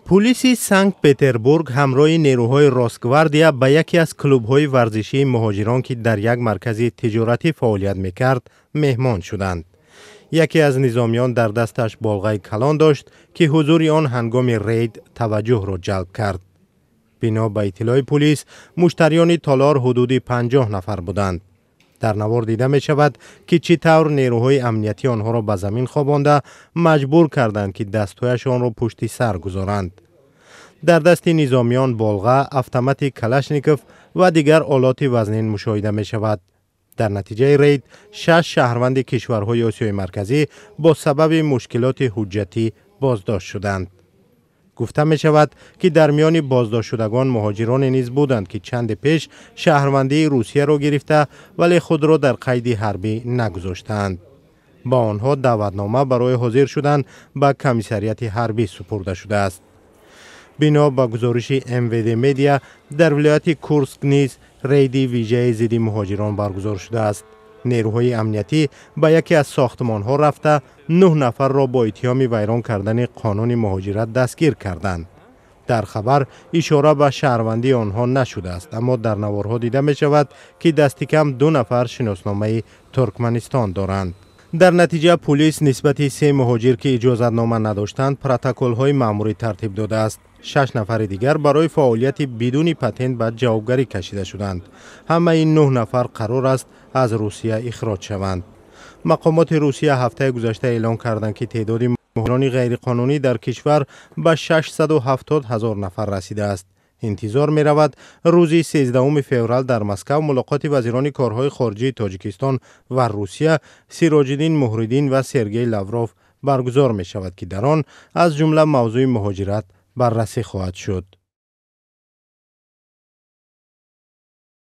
Пулиси Санкт-Петербург ҳамроҳи нерӯҳои Росгвардия ба яке аз клубҳои варзишии муҳоҷирон, ки дар як маркази тиҷоратӣ фаъолият мекард, меҳмон шуданд. Яке аз низомиён дар дасташ болғаи калон дошт, ки ҳузури он ҳангоми рейд таваҷҷӯҳро ҷалб кард. Бино ба иттилои пулис, муштариёни толор ҳудуди 50 нафар буданд. Дар навор дида мешавад, ки чӣ тавр нерӯҳои амниятӣ онҳоро ба замин хобонда, маҷбур карданд, ки дастҳояшонро пушти сар гузоранд. Дар дасти низомиён болға, автомати Калашников ва дигар олоти вазнин мушоҳида мешавад. Дар натиҷаи рейд шаш шаҳрванди кишварҳои Осиёи Марказӣ бо сабаби мушкилоти ҳуҷҷатӣ боздошт шуданд. Гуфта мешавад, ки дар миёни боздоштшудагон муҳоҷироне низ буданд, ки чанде пеш шаҳрвандии Русияро гирифта, вале худро дар қайди ҳарбӣ нагузоштаанд. Ба онҳо даъватнома барои ҳозир шудан ба комиссарияти ҳарбӣ супурда шудааст. Бино ба гузориши МВД Медиа, дар вилояти Курск низ рейди вижаи зидди муҳоҷирон баргузор шудааст. Нерӯҳои амниятӣ ба яке аз сохтмонҳо рафта, нӯҳ нафарро бо иттиҳоми вайрон кардани қонуни муҳоҷират дастгир карданд. Дар хабар ишора ба шаҳрвандии онҳо нашудааст, аммо дар наворҳо дида мешавад, ки дастикам ду нафар шиносномаи Туркманистон доранд. Дар натиҷа пулис нисбати се муҳоҷир, ки иҷозатнома надоштанд, протоколҳои маъмурӣ тартиб додааст. Шаш нафари дигар барои фаъолияти бидуни патент ба ҷавобгарӣ кашида шуданд. Ҳамаи нӯҳ нафар қарор аст аз Русия ихроҷ шаванд. Мақомоти Русия ҳафтаи гузашта эълон карданд, ки теъдоди муҳоҷирони ғайриқонунӣ дар кишвар ба 670 ҳазор нафар расидааст. Интизор меравад, рӯзи 13 феврал дар Москав мулоқоти вазирони корҳои хориҷии Тоҷикистон ва Русия Сироҷиддин Муҳриддин ва Сергей Лавров баргузор мешавад, ки дар он аз ҷумла мавзӯи муҳоҷират баррасӣ хоҳад шуд.